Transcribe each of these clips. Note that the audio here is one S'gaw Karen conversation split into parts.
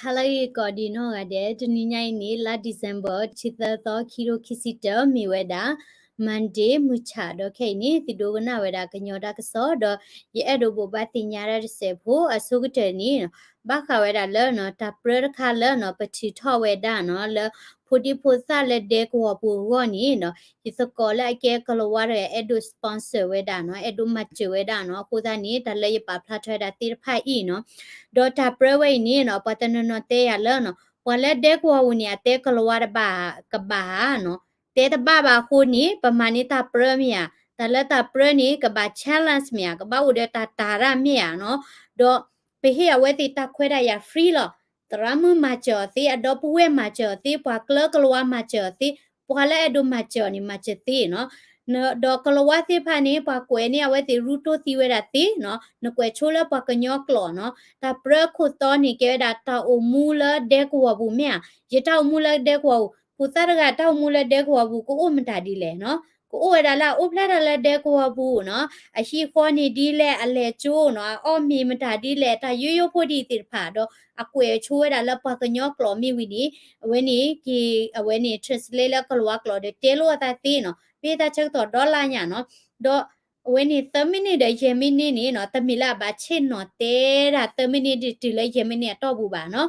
ဟါလၢအဂ့ၤကိးဒံးနီၢ်ဂၤဒဲး, တနံၤညါအံၤန့ၣ် လါ December တဆံသၢသီ ခံကထိခံဆံတၢ မ့ၢ်ဝဲဒၣ် Monday မုၢ်ဆၣ် ဒီးခဲအံၤန့ၣ် သုဒိကနၣ်ဝဲဒၣ်ကညီတၢ်ကစီၣ်ဒီး ယအဲၣ်ဒိးဘိးဘၣ်သ့ၣ်ညါတၢ်တစဲးဖိ အဆိကတၢၢ်န့ၣ် ဘၣ်ဃးဝဲဒၣ်လၢ တၢ်ပြၢတခါလၢ ပထုးထီၣ်ဝဲဒၣ်နီၤ လၢဖိဒံဖိသၣ်လၢဒဲကဝီၤပူၤအဂီၢ်န့ၣ်ဒီး ယသကိးလၢအကဲကလၤဝါတဂၤ အဲၣ်ဒိး sponsor ဝဲဒၣ်နီၤ, အဲၣ်ဒိးမၤစၢၤဝဲဒၣ်နီၤ. အဃိသတးန့ၣ် တၢ်လၢယပာ်ဖျါထီၣ်ဝဲဒၣ်သ့ၣ်တဖၣ်အံၤနီၤ, ဒီးတၢ်ပြၢဝဲအံၤန့ၣ်နီၤ ပှၤတနီၤနီၤတဲယၤလၢနီၤ ပှၤလၢဒဲကဝီၤပူၤန့ၣ် အတဲကလၤဝါတဘၣ်ကဘၣ်ဧါနီၤ, တဲတဘၣ်ဘၣ်အဃိန့ၣ် ပမၤန့ၢ်တၢ်ပြၢမ့ၢ်ဧါ, တၢ်လၢတၢ်ပြၢန့ၣ် ကဘၣ် challenge မ့ၢ်ဧါ, ကဘၣ်အိၣ်ဒီးတၢ်တာ်တၢ်မ့ၢ်ဧါနီၤ, ဒီးပဟ့ၣ်အဝဲသ့ၣ်တၢ်ခွဲးတၢ်ယာ် free လီၤ. သရၣ်မုၣ်မၤစၢၤအီၤသ့, အဒီပုၢ်ဝဲၢ်မၤစၢၤအီၤသ့, ပှၤကျၢကလၤဝါမၤစၢၤအီၤသ့, ပှၤလၢအဲၣ်ဒိးမၤစၢၤအီၤန့ၣ် မၤစၢၤသ့နီၤ. ဒီးကလၤဝါသ့ၣ်တဖၣ်န့ၣ် ပှၤကွဲးန့ၢ်အဝဲသ့ၣ်ရူတိၢ်သံဝဲဒၣ်သ့နီၤ, နကွဲးဆိလၢပှၤကညီကျိာ်နီၤ. တၢ်ပြၢခိၣ်သီန့ၣ် ကဲဝဲဒၣ်တၢ်အိၣ်မူလၢဒဲကဝီၤပူၤမ့ၢ်ဧါ, ယတၢ်အိၣ်မူလၢဒဲကဝီၤပူၤ, ဖိသၣ်တဂၤတၢ်အိၣ်မူလၢဒဲကဝီၤပူၤ ကအိၣ်မတၤဒ်လဲၣ်နီၤ, ကအိၣ်ဝဲဒၣ်လၢအအိၣ်ဖျဲၣ်တၢ်လၢဒဲကဝီၤပူၤနီၤ, အဟံၣ်ဃီန့ၣ်ဒ်လဲၣ်, အလဲၤကၠိနီၤ, အအီၣ်မ့ၤမတၤဒ်လဲၣ်, တၢ်ယိယိဖိဒ်သ့ၣ်တဖၣ်ဒီး အကွဲးဆိဝဲဒၣ်လၢပှၤကညီကျိာ်မ့ၢ်ဝံၤန့ၣ် အဝဲန့ၣ် က့ၤ အဝဲန့ၣ် translate လၢကလၤဝါကျိာ်ဒီးတဲလိာ်အသးသ့နီၤ, ပဟ့ၣ်တၢ်ဆၢကတီၢ်ဒီလါညါနီၤ, ဒီး အဝဲန့ၣ် သၢမံးနံးဒီးယဲၢ်မံးနံးန့ၣ်နီၤ, တမ့ၢ်လၢအဘၣ်ဆ့ၣ်နီၤတဲဒၣ် သၢမံးနံးဒ်တုၤလၢယဲၢ်မံးနံးအတီၢ်ပူၤဘၣ်နီၤ.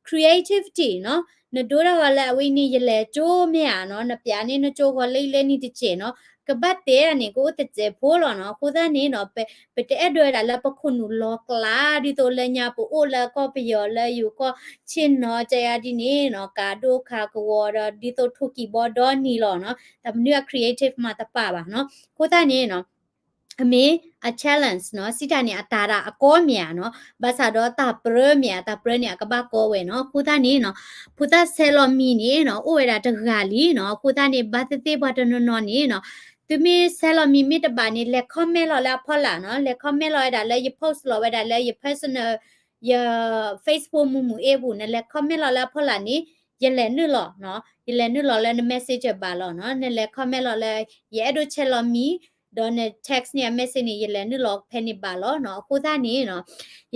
Creativity နီၤ, နဒိတၢ်ဂီၤလၢအဝဲန့ၣ် ယလဲၤကၠိမ့ၢ်ဧါနီၤ, နပျးန့ၢ်နကၠိဂီၤလၢအံၤလၢနံၤတစဲးနီၤ, ကဘၣ်တဲဒၣ်န့ၣ် ကအိၣ်တစဲးဖိလီၤနီၤ. အဃိသတးန့ၣ်နီၤ ပ ပတအဲၣ်ဒိးဝဲဒၣ်လၢပခိၣ်နူာ်လီၤကျါ ဒ်သိးလၢညါပအိၣ်လၢကီၢ်ပယီၤလၢယိၤကီၢ်ဆ့ၣ်နီၤကယါဒ်န့ၣ်နီၤ, ကးဒိၣ်ခးကဝီၤဒီး ဒ်သိးထိၣ်ကံၢ်ဘီဒီနံၤလီၤနီၤ, တၢ်မနုၤအ creative မၤတပာ်ဘၣ်နီၤ. အဃိသတးန့ၣ်နီၤ အမ့ၢ်အ challenge နီၤ, စံးတၢ်န့ၣ် အတာ်တၢ်အကီမ့ၢ်ဧါနီၤ, ဘၣ်ဆၣ်ဒီးတၢ်ပြၢမ့ၢ်ဧါ, တၢ်ပြၢန့ၣ် အကဘၣ်ကီဝဲနီၤ. အဃိသတးန့ၣ်နီၤ ဖိသၣ်ဆဲးလီၤမံၤန့ၣ်နီၤ အိၣ်ဝဲဒၣ်တဂၤလံနီၤ. အဃိသတးန့ၣ် ဘၣ်သ့ၣ်သ့ၣ်ပှၤတနီၤနီၤန့ၣ်နီၤ သုမ့ၢ်ဆဲးလီၤမံၤမ့ၢ်တဘၣ်န့ၣ် လဲၤ comment လီၤလၢအဖီလာ်နီၤ, လဲၤ comment လီၤဝဲဒၣ်လၢယ post လီၤဝဲဒၣ်လၢယ personal ယ Facebook မုၢ်မုၢ်အ့ပူၤန့ၣ် လဲၤ comment လီၤလၢအဖီလာ်န့ၣ် ယလဲၤနုာ်လီၤနီၤ, ယလဲၤနုာ်လီၤလၢန messenger ဘၣ်လီၤနီၤ, နလဲၤ comment လီၤလၢ ယအဲၣ်ဒိးဆဲးလီၤမံၤ ဒီးန text န့ၢ်အ message န့ၣ် ယလဲၤနုာ်လီၤဖဲန့ၣ်ဘၣ်လီၤနီၤ. အဃိသတးန့ၣ်နီၤ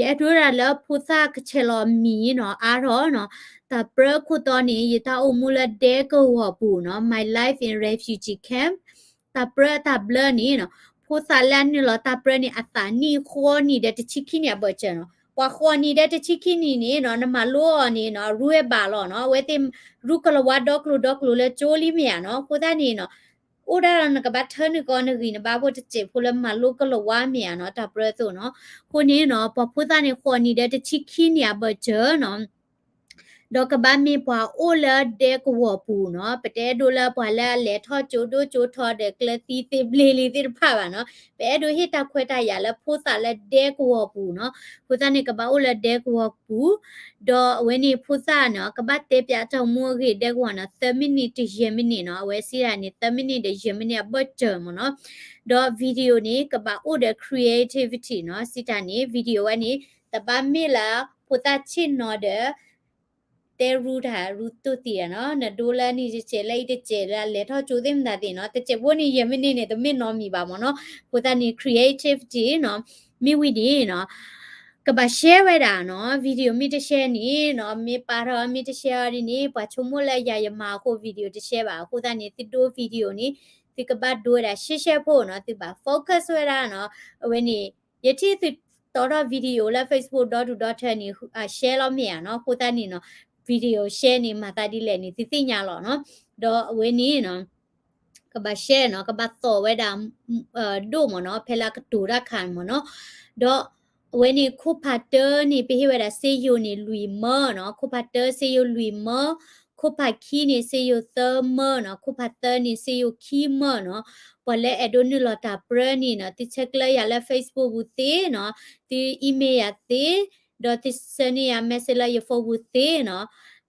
ယအဲၣ်ဒိးဒၣ်လၢဖိသၣ်ကဆဲးလီၤမံၤနီၤ အါထီၣ်နီၤ, တၢ်ပြၢခိၣ်သီန့ၣ် ယတၢ်အိၣ်မူလၢဒဲကဝီၤပူၤနီၤ, My Life in Refugee Camp တၢ်ပြၢတၢ်ဘျၢန့ၣ်နီၤ, ဖိသၣ်လၢအနုာ်လီၤတၢ်ပြၢန့ၣ် အသးနံၣ်ဃိးနံၣ်ဒီးတဆံခံနံၣ်အဘၢၣ်စၢၤနီၤ, ပှၤဃိးနံၣ်ဒီးတဆံခံနံၣ်န့ၣ်နီၤ နမၤလိအီၤန့ၣ်နီၤ ရူဝဲဘၣ်လီၤနီၤ, အဝဲသ့ၣ်ရူကလၤဝါဒီကျိၤဒီကျိၤလၢကၠိလံမ့ၢ်ဧါနီၤ. အဃိသတးန့ၣ်နီၤ အိၣ်ဒၣ်ဒီးနကဘၣ်ထၢနုာ်ကီးနဂံၢ်နဘါဖိတစဲးဖိလၢမၤလိကလၤဝါမ့ၢ်ဧါနီၤ, တၢ်ပြၢအသိးနီၤ. အဃိန့ၣ်နီၤ ပှၤဖိသၣ်န့ၣ် ဃိးနံၣ်ဒီးတဆံခံနံၣ်အဘၢၣ်စၢၤနီၤ ဒီးကဘၣ်မ့ၢ်ပှၤအိၣ်လၢဒဲကဝီၤပူၤနီၤ, ပတအဲၣ်ဒိးလၢပှၤလၢအလဲၤထီၣ်ကၠိဒိၣ်ကၠိထီဒီးကျၢၤသံသ့ဘျ့လံသ့ၣ်တဖၣ်ဘၣ်နီၤ, ပအဲၣ်ဒိးဟ့ၣ်တၢ်ခွဲးတၢ်ယာ်လၢဖိသၣ်လၢဒဲကဝီၤပူၤနီၤ, ဖိသၣ်န့ၣ်ကဘၣ်အိၣ်လၢဒဲကဝီၤပူၤ, ဒီးအဝဲန့ၣ်ဖိသၣ်နီၤ ကဘၣ်တဲပၠးတၢ်အိၣ်မူအဂ့ၢ်ဒဲကဝီၤနီၤ သၢမံးနံးတယဲၢ်မံးနံးနီၤ, အဝဲစံးတၢ်န့ၣ် သၢမံးနံးတယဲၢ်မံးနံးအဘၢၣ်စၢၤမ့ၢ်နီၤ, ဒီး video န့ၣ် ကဘၣ်အိၣ်ဒီး creativity နီၤ, စံးတၢ်န့ၣ် video ဝဲန့ၣ် တဘၣ်မ့ၢ်လၢဖိသၣ်ဆ့ၣ်နီၤဒီး တဲရူတၢ်ရူတိၢ်သံးနီၤ, နဒိလၢနံၤတစဲးလၢအံၤတစဲးလၢအလဲၤထီၣ်ကၠိသ့ၣ်မတၤသ့ၣ်နီၤ, တစဲးဖိန့ၣ် ယဲၢ်မံးနံးန့ၣ် တမ့ၢ်နီတမံၤဘၣ်မ့ၢ်နီၤ, အဃိသတးန့ၣ် creativity နီၤ, မ့ၢ်ဝံၤန့ၣ်နီၤ ကဘၣ် share ဝဲဒၣ်နီၤ, video မ့ၢ်တ share န့ၣ်နီၤ, မ့ၢ်ပာ်ထီၣ်မ့ၢ်တ share အီၤဒ်န့ၣ် ပှၤဆိကမိၣ်လၢယၤယမၤအဃိ video တ share ဘၣ်, အဃိသတးန့ၣ် သုဒိ video န့ၣ် သုကဘၣ်ဒိဝဲဒၣ် share share ဖိနီၤ, သုဘၣ် focus ဝဲဒၣ်နီၤ, အဝဲန့ၣ် ယထံၣ်သုတီထီၣ် video လၢ Facebook ဒီဒူၣ်ဒီထၢန့ၣ် share လီၤမ့ၢ်ဧါနီၤ, အဃိသတးန့ၣ်နီၤ video share န့ၣ် မၤသးဒ်လဲၣ်န့ၣ် သုသ့ၣ်ညါလီၤနီၤ, ဒီးအဝဲန့ၣ်နီၤ ကဘၣ် share နီၤ, ကဘၣ်သိးဝဲဒၣ် ဒိၣ်မ့ၢ်နီၤ, ဖဲလၢကတိၤတၢ်ခါမ့ၢ်နီၤ, ဒီးအဝဲန့ၣ် ခိၣ်ဖးတၢန့ၣ် ပဟ့ၣ်ဝဲဒၣ်စ့ယိၤန့ၣ် လွံၢ်မၢနီၤ, ခိၣ်ဖးတၢစ့ယိၤလွံၢ်မၢ, ခိၣ်ဖးခံန့ၣ် စ့ယိၤသၢမၢနီၤ, ခိၣ်ဖးသၢန့ၣ် စ့ယိၤခံမၢနီၤ, ပှၤလၢအဲၣ်ဒိးနုာ်လီၤတၢ်ပြၢန့ၣ်နီၤ, သုဆဲးကျၢယၤလၢ Facebook ပူၤသ့နီၤ, သု email ယၤသ့, ဒီးသုဆှၢန့ၢ်ယၤ message လၢယ phone ပူၤသ့နီၤ,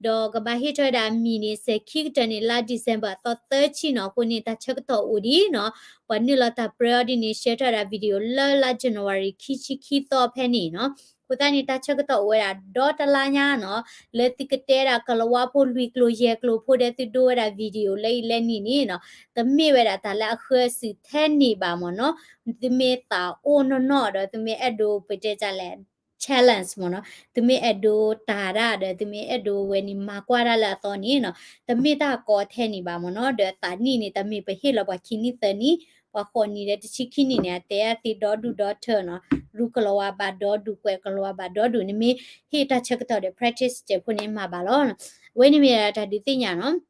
ဒီးကဘၣ်ဟ့ၣ်ထီၣ်ဝဲဒၣ်အမံၤန့ၣ် စဲးခံကတၢၢ်န့ၣ် လါ December အသီသၢဆံနီၤ, အဃိန့ၣ် တၢ်ဆၢကတီၢ်အိၣ်ဒံးနီၤ, ပှၤနုာ်လီၤတၢ်ပြၢအီၤဒ်န့ၣ် share ထီၣ်ဝဲဒၣ် video လၢလါ January ခံဆံခံသီဖဲန့ၣ်နီၤ, အဃိသတးန့ၣ် တၢ်ဆၢကတီၢ်အိၣ်ဝဲဒၣ်ဒီတလါညါနီၤ, လၢသုကတဲဒၣ်ကလၤဝါဖိလွံၢ်ကျိၤယဲၢ်ကျိၤဖိဒီးသုဒိဝဲဒၣ် video လၢအံၤလၢနံၤန့ၣ်နီၤ, တမ့ၢ်ဝဲဒၣ်တၢ်လၢအဃၢအစုာ်ထဲန့ၣ်ဘၣ်မ့ၢ်နီၤ, သုမ့ၢ်သးအိၣ်နီၢ်နီၢ်ဒီးသုမ့ၢ်အဲၣ်ဒိးပတဲဒ်လဲၣ် challenge မ့ၢ်နီၤ, သုမ့ၢ်အဲၣ်ဒိးတၤတၢ်ဒီး သုမ့ၢ်အဲၣ်ဒိးဝဲန့ၣ်မၤကွၢ်တၢ်လၢအသီန့ၣ်နီၤ, တမ့ၢ်တၢ်ကီထဲန့ၣ်ဘၣ်မ့ၢ်နီၤ, ဒီးသးနံၣ်န့ၣ် တမ့ၢ်ပဟ့ၣ်လီၤပှၤခံနံၣ်သၢနံၣ်, ပှၤဃိးနံၣ်ဒီးတဆံခံနံၣ်န့ၣ် အတဲအသ့ဒီဒူၣ်ဒီထၢနီၤ, ရူကလီၤဝါဘၣ်ဒီဒူၣ် ကွဲးကလီၤဝါဘၣ်ဒီဒူၣ်, နမ့ၢ်ဟ့ၣ်တၢ်ဆၢကတီၢ်ဒီး practice စဲးဖိန့ၣ်မၤဘၣ်လီၤ. အဝဲန့ၣ်မ့ၢ်ဒၣ်တၢ်ဒုးသ့ၣ်ညါနီၤ.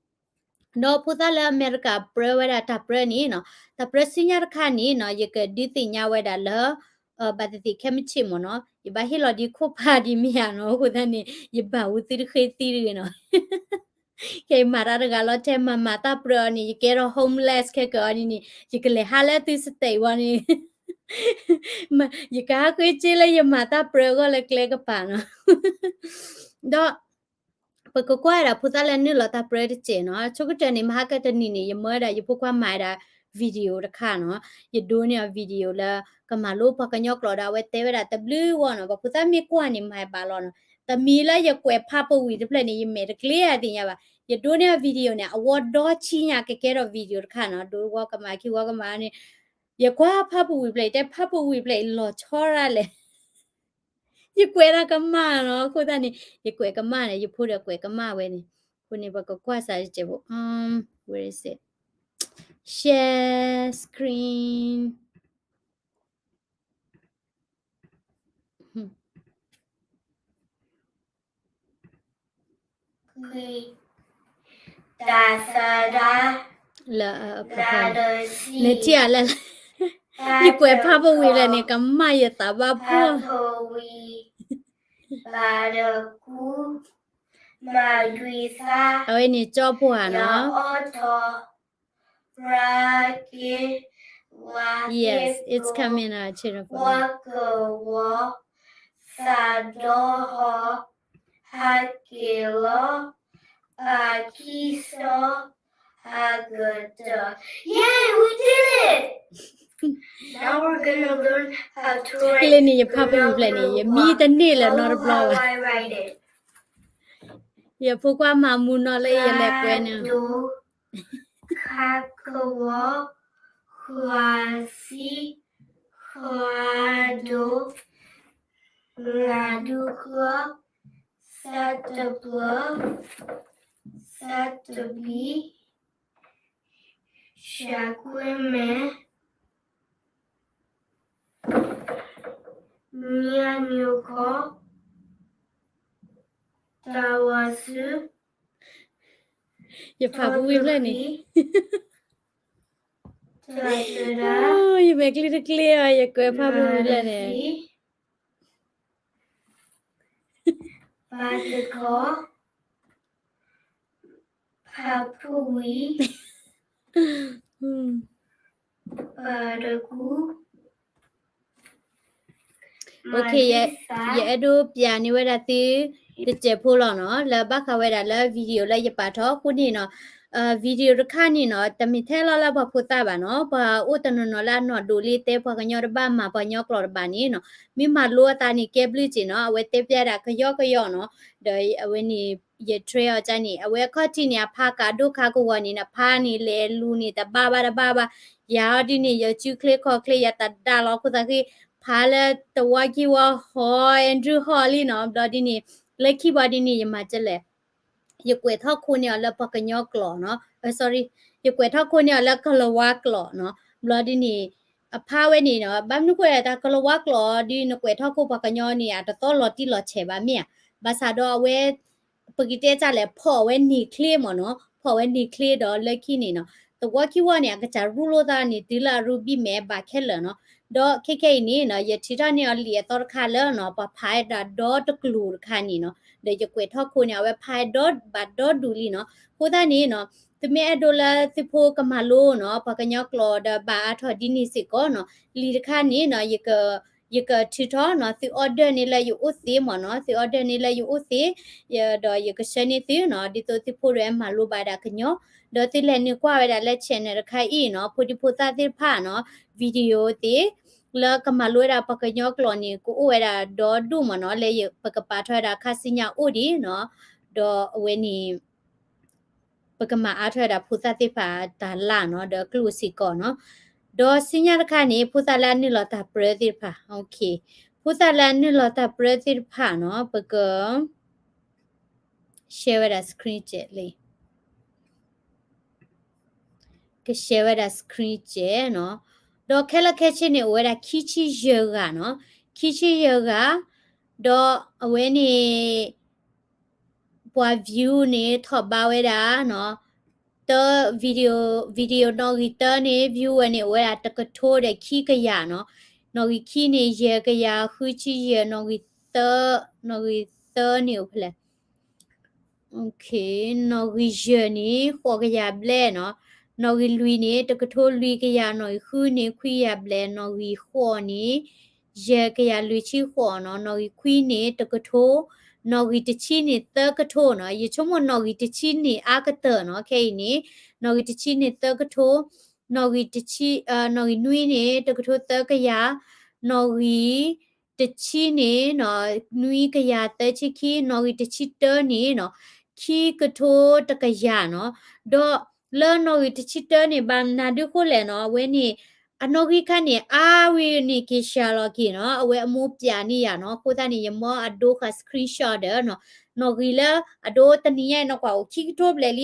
ဒီးဖိသၣ်လၢအမဲရကၤပြၢဝဲဒၣ်တၢ်ပြၢန့ၣ်နီၤ, တၢ်ပြၢဆူညါတခါန့ၣ်နီၤ, ယကဒုးသ့ၣ်ညါဝဲဒၣ်လၢ ဘၣ်သ့ၣ်သ့ၣ်ခဲမုၢ်ဆ့ၣ်မ့ၢ်နီၤ, ယဘၣ်ဟ့ၣ်လီၤဒံးခိၣ်ဖးဒံးမ့ၢ်ဧါနီၤ, အဃိသတးန့ၣ် ယဘၣ်ဝံသုတဃ့သံတဂ့ၤနီၤ. ခဲအံၤမၤတၢ်တဂၤလီၤ ထဲမၤမၤတၢ်ပြၢအီၤန့ၣ် ယကဲထီၣ် homeless ခဲကၢအီၤန့ၣ်န့ၣ် ယကလဲၤဟးလၢသု state ဝဲန့ၣ် ယကဟးဃ့စ့လၢယမၤတၢ်ပြၢအဂီၢ်လၢကျဲကပၤနီၤ. ဒီး ပကကွၢ်ဝဲဒၣ်ဖိသၣ်လၢနုာ်လီၤတၢ်ပြၢတစဲးနီၤ, ဆိကတၢၢ်န့ၣ် မဟါကတနံၤန့ၣ် ယမၢဝဲဒၣ်ယဖိခွါမၤဝဲဒၣ် video တခါနီၤ, ယဒိးန့ၢ်အီၤ video လၢ ကမၤလိပှၤကညီကျိာ်ဒီး အဝဲတဲဝဲဒၣ်တဘျုးဂီၢ်နီၤ, ပှၤဖိသၣ်မ့ၢ်ကွၢ်န့ၣ်မၤဘၣ်လီၤနီၤ, တမံၤလၢယကွဲးဖးပဝံၤတဖျၢၣ်န့ၣ် ယမဲာ်တကျ့အသ့ၣ်ညါဘၣ်, ယဒိးန့ၢ်အီၤ video န့ၣ် အဝဲဒီဆံညါကကဲထီၣ် video တခါနီၤ, ဒိးဝီကမၤခံဝီကမၤန့ၣ်, ယကွၢ်ဖးပဝံၤဖျၢၣ် ယတဲဖးပဝံၤဖျၢၣ်အံၤလီၤဆီဒၣ်လဲာ် ယကွဲးတၢ်ကမၣ်နီၤ, အဃိသတးန့ၣ် ယကွဲးကမၣ်န့ၣ် ယဖိဒီးကွဲးကမၣ်ဝဲန့ၣ်, အဃိန့ၣ် ပကကွၢ်စးတစဲးဖိ, where is it? Share screen. တၢ်သဒါ လၢ နထံၣ်အလဲၣ်, ယကွဲးဖးပဝံၤလဲၣ်န့ၣ် ကမၣ်ယသးဘၣ်ဖှီၣ်, ဖးပဝံၤ ဘၣ်ဒီးကူ မၤဒွံသါ အဝဲန့ၣ်ကၠီဖိဧါနီၤ, ယအီၣ်ထီၣ် ရၤက့ၤ ဝၤ Yes, it's coming out, children. ဝါကဝီၤ သးဒီဟီၣ် ဟးက့ၤလီၤ အခံစီ ဟးကတၢၢ် Yay, we did it! Now we're gonna learn how to write ကျဲန့ၣ် ယဖးပဝံၤဖျဲးန့ၣ် ယမံတန့ၢ်လၢၤနီတဘျီဘၣ်. ယဖိခွါမၤမူနီၤလၢယလဲၤကွဲန့ၣ် ခးကဝီၤ ဃွၤသံ ဃွၤဒိၣ် လၤဒူဃီ သးတပျၢၤ သးတဘံ ဆၣ်ကွဲမဲ ညၣ်ညိခီ တၢ်ဝါဆူ ယဖးပူၤဝံၤဖျဲၣ်န့ၣ် ယမဲာ်ကျ့တကျ့အီၤ ယကွဲးဖးပူၤဝံၤဖျဲၣ်န့ၣ် ပာ်တခီ ဖးပူၤဝံၤ ပာ်တကူ ယအဲၣ်ဒိးပျးန့ၢ်ဝဲဒၣ်သု တစဲးဖိလီၤနီၤ လၢဘၣ်ဃးဝဲဒၣ်လၢ video လၢယပာ်ထီၣ်အဃိန့ၣ်နီၤ video တခါန့ၣ်နီၤ တမ့ၢ်ထဲလီၤလၢပှၤဖိသၣ်ဘၣ်နီၤ ပှၤအိၣ်တနီၤနီၤလၢအနီၢ်ဒိၣ်လံ တဲပှၤကညီတဘၣ် မၤပှၤကညီကျိာ်တဘၣ်န့ၣ်နီၤ မ့ၢ်မၤလိအသးန့ၣ် ကဲဘျုးစ့ၢ်နီၤ အဝဲတဲပျးဒၣ်ကယီကယီနီၤ ဒီးအဝဲန့ၣ် ယ train အီၤကန့ၣ် အဝဲအခီၣ်ထံးန့ၣ် အဖါကးဒိၣ်ခါကဝီၤန့ၣ် အဖါန့ၣ် လဲၤလူၤန့ၣ် တဘၣ်ဘၣ်တဘၣ်ဘၣ် ယၤအီၤဒ်န့ၣ် ယစုချ့ခီၣ်ချ့ ယတဒါလီၤခိၣ်သးဃ့ ဖးလၢတဝီခံဝီဟီ Andrew ဟီလံနီၤ ဘျီဒ်န့ၣ် လၢခံဘျီဒ်န့ၣ် ယမၤကလဲၣ် ယကွဲးထီၣ်ခိန့ၢ်အီၤလၢပှၤကညီကျိာ်နီၤ sorry ယကွဲးထီၣ်ခိန့ၢ်အီၤလၢကလၤဝါကျိာ်နီၤ ဘျီဒ်န့ၣ် အဖါဝဲန့ၣ်နီၤ ဘၣ်မနုၤဃိတၢ်ကလၤဝါကျိာ် ဒ်နကွဲးထီၣ်ခိပှၤကညီန့ၣ် အတသီလီၤတံၢ်လီၤဆဲးဘၣ်မ့ၢ်ဧါ ဘၣ်ဆၣ်ဒီးအဝဲ ပကတဲတၢ်လဲၣ် ဖီၣ်အဝဲန့ၢ်ချ့မ့ၢ်နီၤ ဖီၣ်ဝဲန့ၢ်ချ့ဒီးလၢခံန့ၣ်နီၤ သဝီခံဝီန့ၣ် အကစၢ်ရူလိာ်သးန့ၣ် တုၤလၢအရူဘံၣ်မဲာ်ဘၣ်ခဲလၢာ်နီၤ ဒီးခဲခဲအံၤန့ၣ်နီၤ ယထုးထီၣ်န့ၢ်အီၤလံာ်အသီတခါလၢနီၤ ပှၤဖးဝဲဒၣ်ဒီတကျိၤတခါန့ၣ်နီၤ ဒီးယကွဲးထီၣ်ခိန့ၢ် အဝဲဖးဝဲဒီဘၣ်ဒီဒူၣ်လံနီၤ အဃိသတးန့ၣ်နီၤ သုမ့ၢ်အဲၣ်ဒိးလၢသုဖိကမၤလိနီၤ ပှၤကညီကျိာ်ဒီးဘၣ်အါထီၣ်ဒ်န့ၣ်စ့ၢ်ကီးနီၤ လံာ်တခါန့ၣ်နီၤ ယကထုးထီၣ်နီၤ သု order န့ၢ်လၢယအိၣ်သ့မ့ၢ်နီၤ သု order န့ၢ်လၢယအိၣ်သ့ ဒီးယကဆှၢန့ၢ်သုနီၤ ဒ်သိးသုဖိဒီးမၤလိဘၣ်ဒၣ်ကညီ ဒီးသုလဲၤနုာ်ကွၢ်ဝဲဒၣ်လၢ channel တခါအံၤနီၤ ဖိဒံဖိသၣ်သ့ၣ်တဖၣ်နီၤ video သ့ၣ် လၢကမၤလိဝဲဒၣ်ပှၤကညီကျိာ်န့ၣ် ကအိၣ်ဝဲဒၣ်ဒီဒူၣ်မ့ၢ်နီၤ လၢပကပာ်ထီၣ်ဝဲဒၣ်ခါဆူညါအိၣ်ဒံးနီၤ ဒီးအဝဲန့ၣ် ပကမၤအါထီၣ်ဝဲဒၣ်ဖိသၣ်သ့ၣ်တဖၣ်တၢ်လၢ်နီၤ ဒီးကျိၣ်စ့ၢ်ကီးနီၤ ဒီးဆူညါတခါန့ၣ် ဖိသၣ်လၢအနုာ်လီၤတၢ်ပြၢသ့ၣ်တဖၣ် okay အဃိသတးလၢအနုာ်လီၤတၢ်ပြၢသ့ၣ်တဖၣ်နီၤ ပက share ဝဲဒၣ် screen ကဲးလံ က share ဝဲဒၣ် screen ကဲးနီၤ. ဒီးခဲလၢာ်ခဲဆ့န့ၣ် အိၣ်ဝဲဒၣ်ခံဆံယဲၢ်ဂၤနီၤ, ခံဆံယဲၢ်ဂၤ, ဒီးအဝဲန့ၣ် ပှၤ view န့ၣ် ထီၣ်ဘးဝဲဒၣ်နီၤ, တၢ video, video နီၣ်ဂံၢ်တၢန့ၣ် viewer န့ၣ် အိၣ်ဝဲဒၣ်တကထိဒီးခံကယၤနီၤ, နီၣ်ဂံၢ်ခံန့ၣ် ယဲၢ်ကယၤဃုဆံယဲၢ်, နီၣ်ဂံၢ်သၢ, နီၣ်ဂံၢ်သၢန့ၣ်အိၣ်ဖဲလဲၣ် နီၣ်ဂံၢ်ယဲၢ်န့ၣ် ဃိးကယၤဘျဲၣ်နီၤ, နီၣ်ဂံၢ်လွံၢ်န့ၣ် တကထိလွံၢ်ကယၤ, နီၣ်ဂံၢ်ဃုန့ၣ် ခွံကယၤဘျဲၣ်, နီၣ်ဂံၢ်ဃိးန့ၣ် ယဲၢ်ကယၤလွံၢ်ဆံဃိးနီၤ, နီၣ်ဂံၢ်ခွံန့ၣ် တကထိ, နီၣ်ဂံၢ်တဆံန့ၣ် သၢကထိနီၤ, ယဆိကမိၣ်နီၣ်ဂံၢ်တဆံန့ၣ် အါကတၢၢ်နီၤ, ခဲအံၤန့ၣ် နီၣ်ဂံၢ်တဆံန့ၣ် သၢကထိ, နီၣ်ဂံၢ်တဆံ, နီၣ်ဂံၢ်နွံန့ၣ် တကထိသၢကယၤ, နီၣ်ဂံၢ် တဆံန့ၣ်နီၤ နွံကယၤသၢဆံခံ, နီၣ်ဂံၢ်တဆံတၢန့ၣ်နီၤ ခံကထိတကယၤနီၤ, ဒီးလၢနီၣ်ဂံၢ်တဆံတၢန့ၣ် ဘၣ်မနုၤဒုးဃိလဲၣ်နီၤ, အဝဲန့ၣ် အနီၣ်ဂံၢ်ခါန့ၣ် အါဝံၤန့ၣ်က့ၤစှၤလီၤက့ၤနီၤ, အဝဲအမိၢ်ပျးန့ၢ်ယၤနီၤ, အဃိသတးန့ၣ် ယမ့ၢ်အဒိဃာ် screenshot ဒီးနီၤ, နီၣ်ဂံၢ်လၢအဒိတနံၤညါအံၤနီၤ ကွၢ်အိၣ်ခံကထိဘျဲၣ်လံ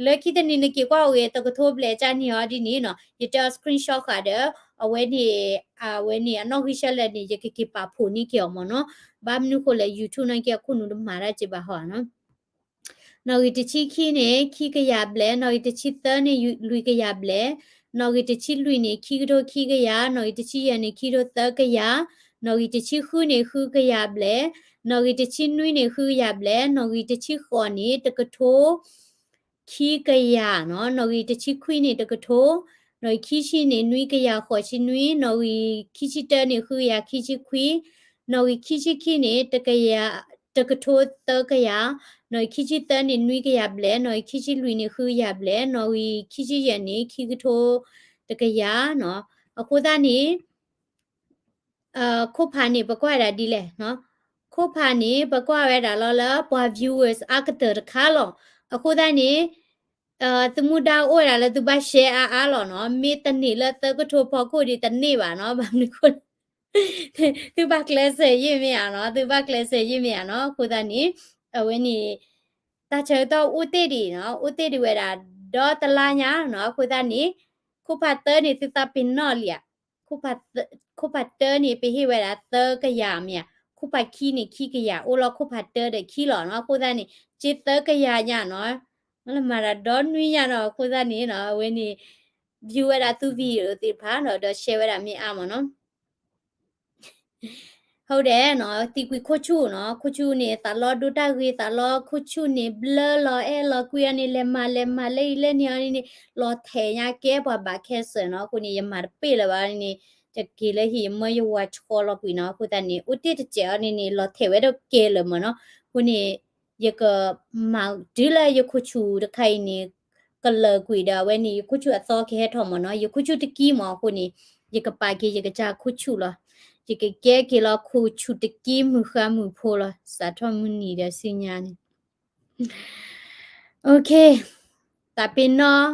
လၢခံတနံၤန့ၣ်က့ၤကွၢ်အိၣ်ဂ့ၤ တကထိဘျဲၣ်ကၢ်န့ၣ်အီၤဒ်န့ၣ်နီၤ, ယတဲအီၤ screenshot ဃာ်ဒီး အဝဲန့ၣ်, အဝဲန့ၣ် အနီၣ်ဂံၢ်ဆၢလဲၣ်န့ၣ် ယကက့ၤပာ်ဖှိၣ်န့ၢ်က့ၤအီၤမ့ၢ်နီၤ, ဘၣ်မနုၤဃိလဲၣ် YouTube နာ်က့အခိၣ်နူာ်တမၤတၢ်က့ၤဘၣ်ဟီနီၤ. နီၣ်ဂံၢ်တဆံခံန့ၣ် ခံကယၤဘျဲၣ်, နီၣ်ဂံၢ်တဆံသၢန့ၣ် လွံၢ်ကယၤဘျဲၣ်, နီၣ်ဂံၢ်တဆံလွံၢ်န့ၣ် ခံကထိခံကယၤ, နီၣ်ဂံၢ်တဆံယဲၢ်န့ၣ် ခံကထိသၢကယၤ, နီၣ်ဂံၢ်တဆံဃုန့ၣ် ဃုကယၤဘျဲၣ်, နီၣ်ဂံၢ်တဆံနွံန့ၣ် ဃုကယၤဘျဲၣ်, နီၣ်ဂံၢ်တဆံဃိးန့ၣ် တကထိ ခံကယၤနီၤ, နီၣ်ဂံၢ်တဆံခွံန့ၣ် တကထိ, နီၣ်ဂံၢ်ခံဆံန့ၣ် နွံကယၤဃိးဆံနွံ, နီၣ်ဂံၢ်ခံဆံတၢန့ၣ် ဃုကယၤခံဆံခွံ, နီၣ်ဂံၢ်ခံဆံခံန့ၣ် တကယၤ, တကထိသၢကယၤ, နီၣ်ဂံၢ်ခံဆံသၢန့ၣ် နွံကယၤဘျဲၣ်, နီၣ်ဂံၢ်ခံဆံလွံၢ်န့ၣ် ဃုကယၤဘျဲၣ်, နီၣ်ဂံၢ်ခံဆံယဲၢ်န့ၣ် ခံကထိတကယၤနီၤ, အဃိသတးန့ၣ် ခိၣ်ဖးန့ၣ် ပကွၢ်ဝဲဒၣ်ဒ်လဲၣ်နီၤ, ခိၣ်ဖးန့ၣ် ပကွၢ်ဝဲဒၣ်လီၤလၢပှၤ viewers အါကတၢၢ်တခါလီၤ, အဃိသတးန့ၣ် သုမူဒါအိၣ်ဝဲဒၣ်လၢသုဘၣ် share အါအါလီၤနီၤ, မ့ၢ်တန့ၢ်လၢသၢကထိဖီခိၣ်ဒီးတန့ၢ်ဘၣ်နီၤ, ဘၣ်မနုၤဃိလဲၣ် သုဘၣ်ကျဲးစၢးယံာ်မ့ၢ်ဧါနီၤ, သုဘၣ်ကျဲးစၢးယံာ်မ့ၢ်ဧါနီၤ, အဃိသတးန့ၣ် အဝဲန့ၣ် တၢ်ဆၢကတီၢ်အိၣ်တ့ၢ်ဒံးနီၤ, အိၣ်တ့ၢ်ဒံးဝဲဒၣ်ဒီတလါညါနီၤ, အဃိသတးန့ၣ် ခိၣ်ဖးတၢန့ၣ် သုသးပ့ၤနီၣ်လံဧါ, ခိၣ်ဖးတၢန့ၣ် ပဟ့ၣ်ဝဲဒၣ်သၢကယၤမ့ၢ်ဧါ, ခိၣ်ဖးခံန့ၣ် ခံကယၤ, အိၣ်လီၤခိၣ်ဖးတၢဒီးခံလီၤနီၤ, အဃိသတးန့ၣ် က့သၢကယၤညါနီၤ, လၢမၤတၢ်ဒီနွံညါနီၤ, အဃိသတးန့ၣ်နီၤ အဝဲန့ၣ် view ဝဲဒၣ်သု video သ့ၣ်တဖၣ်နီၤ, ဒီး share ဝဲဒၣ်မ့ၢ်အါမ့ၢ်နီၤ ဟုတ်တယ်နီၤ, သံကွံာ်ခိၣ်ဆူၣ်နီၤ, ခိၣ်ဆူၣ်န့ၣ် သးလီဒိတၢ်ဂ့ၤ, သးလီခိၣ်ဆူၣ်န့ၣ် ဘျၢလီၤအဲၣ်လီၤကွံအီၤန့ၣ် လဲၤမၤလဲၤမၤလၢအံၤလၢန့ၣ်အီၤန့ၣ် လီၤထဲးညါကဲပှၤဘၣ်ခဲစၢၣ်နီၤ, အဃိန့ၣ် ယမၤတပ့ၢ်လၢၤဘၣ်န့ၣ်, ယက့ၤလၢဟံၣ်ယမၢယဝၤဆီလီၤကွံာ်နီၤ, အဃိသတးန့ၣ် အိၣ်တ့ၢ်တစဲးအီၤန့ၣ်န့ၣ် လီၤထဲးဝဲဒၣ်ကဲလၢာ်မ့ၢ်နီၤ, အဃိန့ၣ် ယကမၤတုၤလၢယခိၣ်ဆူၣ်တခါအံၤန့ၣ် ကလၢာ်ကွံာ်ဒီး အဝဲန့ၣ် ယခိၣ်ဆူၣ်အသီကဟဲထီၣ်မ့ၢ်နီၤ, ယခိၣ်ဆူၣ်တကံမ့ၢ်အဃိန့ၣ် ယကပာ်က့ၤယကစၢ်ခိၣ်ဆူၣ်လီၤ, ယကကဲက့ၤလီၤခိၣ်ဆူၣ်တကံမုၢ်ဃါမုၢ်ဖိလီၤ, စးထီၣ်မုၢ်နံၤဒီးဆူညါန့ၣ် OK, သးပ့ၤနီၣ်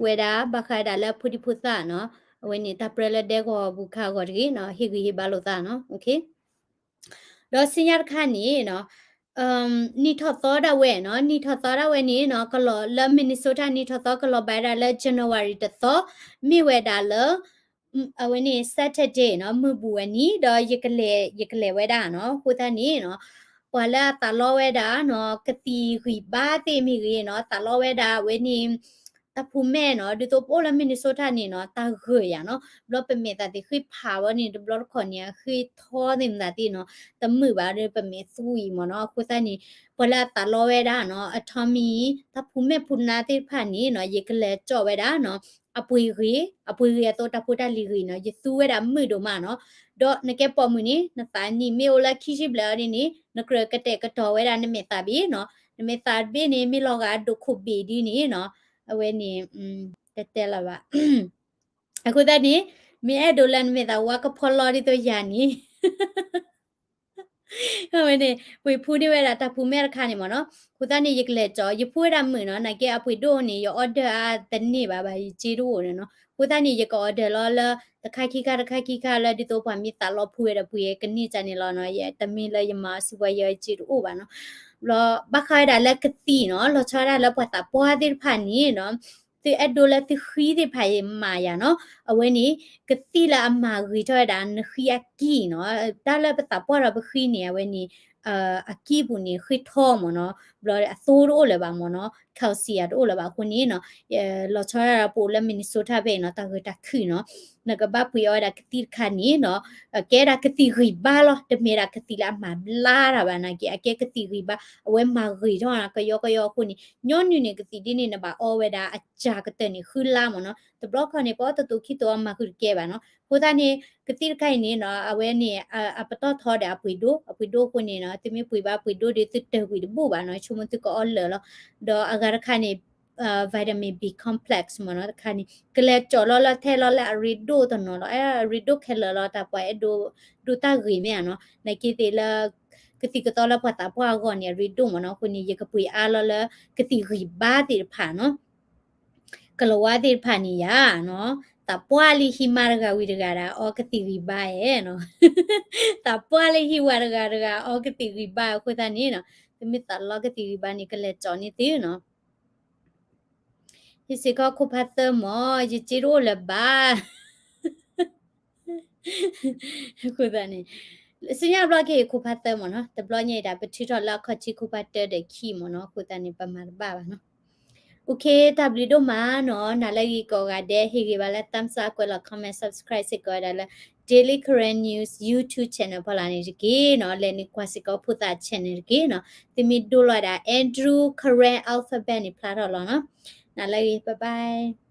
ဝဲဒၣ် ဘၣ်ဃးဒၣ်လၢဖိဒံဖိသၣ်နီၤ, အဝဲန့ၣ် တၢ်ပြၢလၢဒဲကဝီၤပူၤခါအဂီၢ်တဂ့ၤနီၤ, ဟ့ၣ်ဂံၢ်ဟ့ၣ်ဘါလိာ်သးနီၤ, OK. ဒီးဆူညါတခါန့ၣ်နီၤ, နံၣ်ထီၣ်သီဒၣ်ဝဲနီၤ, နံၣ်ထီၣ်သီဒၣ်ဝဲန့ၣ်နီၤ, ကလီၤလၢ Minnesota နံၣ်ထီၣ်သီကလီၤဘၣ်ဒၣ်လၢ January တသီ, မ့ၢ်ဝဲဒၣ်လၢ အဝဲန့ၣ် Saturday နီၤ, မုၢ်ဘူၣ်ဝဲန့ၣ်, ဒီးယကလဲၤ, ယကလဲၤဝဲဒၣ်နီၤ, အဃိသတးန့ၣ်နီၤ, ပှၤလၢအသးလီဝဲဒၣ်နီၤ, ကသံၣ်ဂံၢ်ဘါသ့ၣ်မ့ၢ်ဂ့ၤနီၤ, သးလီဝဲဒၣ်အဝဲန့ၣ် တၢ်ဖူမဲၣ်နီၤ, ဒ်သိးပအိၣ်လၢ Minnesota န့ၣ်နီၤ, တၢ်ဂၢၢ်ယၤနီၤ, ဘျီပမဲာ်သးသ့ၣ်ဃ့ၢ်ဖးဝဲန့ၣ် တဘျီတခီၣ်န့ၣ် အဃ့ၢ်ထီသ့ၣ်မတၤသ့ၣ်နီၤ, တမုာ်ဘၣ်ဒီးပမဲာ်သွံၣ်မ့ၢ်နီၤ, အဃိသတးန့ၣ် ပှၤလၢအသးလီဝဲဒၣ်နီၤ, အထီမံၤ တၢ်ဖူမဲၣ်ဖူနါသ့ၣ်တဖၣ်န့ၣ်နီၤ, ယကလဲၤကၠီၣ်ဝဲဒၣ်နီၤ, အပှ့ၤဂ့ၤ, အပှ့ၤဂ့ၤအသိးတၢ်ဖိတၢ်လံၤဂ့ၤနီၤ, ယသူဝဲဒၣ်မုာ်ဒိၣ်မးနီၤ, ဒီးနကဲပိာ်မုၣ်န့ၣ် နသးနံၣ်မ့ၢ်အိၣ်လၢခံဆံဘျဲၣ်အီၤဒ်န့ၣ်, နကြၢးကတဲာ်ကတီၤဝဲဒၣ်နမဲာ်သးဘ့ၣ်နီၤ, နမဲာ်သးဘ့ၣ်န့ၣ် မ့ၢ်လီၤဂာ်ဒိၣ်ခိၣ်ဘ့ၣ်ဒ်န့ၣ်နီၤ, အဝဲန့ၣ် တတဲလၢၤဘၣ်. အဃိသတးန့ၣ် မ့ၢ်အဲၣ်ဒိးလၢနမဲာ်သးဝါကဖီလီဒ်သိးယၤန့ၣ် အဝဲန့ၣ် ပှ့ၤဖူန့ၢ်ဝဲဒၣ်တၢ်ဖူမဲၣ်တခါန့ၣ်မ့ၢ်နီၤ, အဃိသတးန့ၣ် ယကလဲၤကၠီၣ် ယဖူဝဲဒၣ်မုာ်နီၤ, နာ်က့အပှ့ၤဒိၣ်န့ၣ် ယ order အါတန့ၢ်ဘၣ်ဘၣ် ယစ့တအိၣ်န့ၣ်နီၤ, အဃိသတးန့ၣ် ယက order လီၤလၢ တခါခံခါ တခါခံခါလၢ ဒ်သိးပှၤမ့ၢ်သးလီဖှူဝဲဒီးပှ့ၤကန့ၢ်ကန့ၣ်လီၤနီၤ. ယတမ့ၢ်လၢယမၤစံးပှၤယဲစ့တအိၣ်ဘၣ်နီၤ. ဘၣ်ဃးဝဲဒၣ်လၢကသံၣ်နီၤ, လီၤဆီဒၣ်တၢ်လၢပှၤသးပှၢ်သ့ၣ်တဖၣ်န့ၣ်နီၤ, သုအဲၣ်ဒိးလၢသုဃံသ့ၣ်တဖၣ်အံၤမၤယၤနီၤ, အဝဲန့ၣ် ကသံၣ်လၢအမၤဂ့ၤထီၣ်ဝဲဒၣ်နဃံအကံၢ်နီၤ, တၢ်လၢပသးပှၢ်ဒီးပဃံန့ၣ် အဝဲန့ၣ် အကံၢ်ပူၤန့ၣ် ဃ့ထီမ့ၢ်နီၤ, ဘျီအသိတအိၣ်လၢၤဘၣ်မ့ၢ်နီၤ, calcium တအိၣ်လၢၤဘၣ်အဃိန့ၣ်နီၤ, လီၤဆီဒၣ်တၢ်ပအိၣ်လၢ Minnesota ဖဲအံၤနီၤ, တၢ်ဂ့ၤတၢ်ခုၣ်နီၤ, နကဘၣ်ပှ့ၤအီၣ်ဝဲဒၣ်ကသံၣ်တခါန့ၣ်နီၤ, ကဲဒၣ်ကသံၣ်ဂံၢ်ဘါလီၤ, တမ့ၢ်ဒၣ်ကသံၣ်လၢအမၤဘျါတၢ်ဘၣ်နာ်က့, အကဲကသံၣ်ဂံၢ်ဘါ, အဝဲမၤဂ့ၤထီၣ်နီၤ, ကယီကယီအဃိန့ၣ်, ညီနုၢ်န့ၣ် ကသံၣ်ဒ်န့ၣ် နဘၣ်အီဝဲဒၣ်အစှၤကတၢၢ်န့ၣ် ဃုလါမ့ၢ်နီၤ, တဘျီခီန့ၣ် ပအီတတူာ်ခံတူာ်အီမၤဃုာ်တကဲဘၣ်နီၤ, အဃိသတးန့ၣ် ကသံၣ်တခါအံၤန့ၣ်နီၤ, အဝဲန့ၣ် အပတီၢ်ထီဒီးအပှ့ၤဒိၣ်, အပှ့ၤဒိၣ်အဃိန့ၣ်နီၤ, သုမ့ၢ်ပှ့ၤဘၣ်ပှ့ၤဒိၣ်ဒီး သုတၢၢ်ကွံာ်တဘူၣ်ဘၣ်နီၤ, ဆိကမိၣ်သုကအီလၢာ်လီၤ, ဒီးအဂၤတခါန့ၣ် vitamin B complex မ့ၢ်နီၤ, တခါန့ၣ် ကလဲၤကၠီၣ်လီၤလၢထဲလီၤလၢအရ့ဒိၣ်တနီၤလီၤ, အရ့ဒိၣ်ခဲလၢာ်လီၤ, တၢ်ပှၤအဲၣ်ဒိး ဒိၣ်တၢ်ဂ့ၤမ့ၢ်ဧါနီၤ, နာ်က့သ့ၣ်လၢ ကသံၣ်ကသီလၢပှၤသးပှၢ်အဂီၢ်န့ၣ် အရ့ဒိၣ်မ့ၢ်နီၤ, အဃိန့ၣ် ယကပှ့ၤအါလီၤလၢ ကသံၣ်ဂံၢ်ဘါသ့ၣ်တဖၣ်နီၤ, ကလၤဝါသ့ၣ်တဖၣ်န့ၣ်ယါနီၤ, သးပှၢ်လံဟံးမါတဂၤဝံၤတဂၤဒီး အီကသံၣ်ဂံၢ်ဘါဧါနီၤ, သးပှၢ်လံဟံးဝၤတဂၤတဂၤ အီကသံၣ်ဂံၢ်ဘါအဃိသတးန့ၣ်နီၤ, သုမ့ၢ်သးလီကသံၣ်ဂံၢ်ဘါန့ၣ် ကလဲၤကၠီၣ်န့ၢ်သုနီၤ ယစ့ၢ်ကီးခိၣ်ဖးသၢမ့ၢ်, ယစ့တအိၣ်လၢၤဘၣ်, အဃိသတးန့ၣ် ဆူညါတဘျီက့ၤခိၣ်ဖးသၢမ့ၢ်နီၤ, တဘျီညါအံၤဒၣ် ပထုးထီၣ်လၢအခီၣ်ထံးခိၣ်ဖးတၢဒီးခံမ့ၢ်နီၤ, အဃိသတးန့ၣ် ပမၤတဘၣ်ဘၣ်နီၤ. အိၣ်ခ့ တၢ်ဘျုးဒိၣ်မးနီၤ, နၤလၢဂ့ၤကိးဂၤဒဲး ဟ့ၣ်ဂ့ၤဘၣ်လၢ thumbs up ကွဲးလီၤ comment subscribe စ့ၢ်ကီးဝဲဒၣ်လၢ Daily Karen News YouTube channel ဖီလာ်န့ၣ်တက့ၢ်နီၤ, လဲၤနုာ်ကွၢ်စ့ၢ်ကီးဖိသၣ် channel တက့ၢ်နီၤ, သုမ့ၢ်ဒိလီၤဒၣ် Andrew Karen Alphabet န့ၣ် ဖျါထီၣ်လီၤနီၤ, နၤလၢဂ့ၤ bye bye.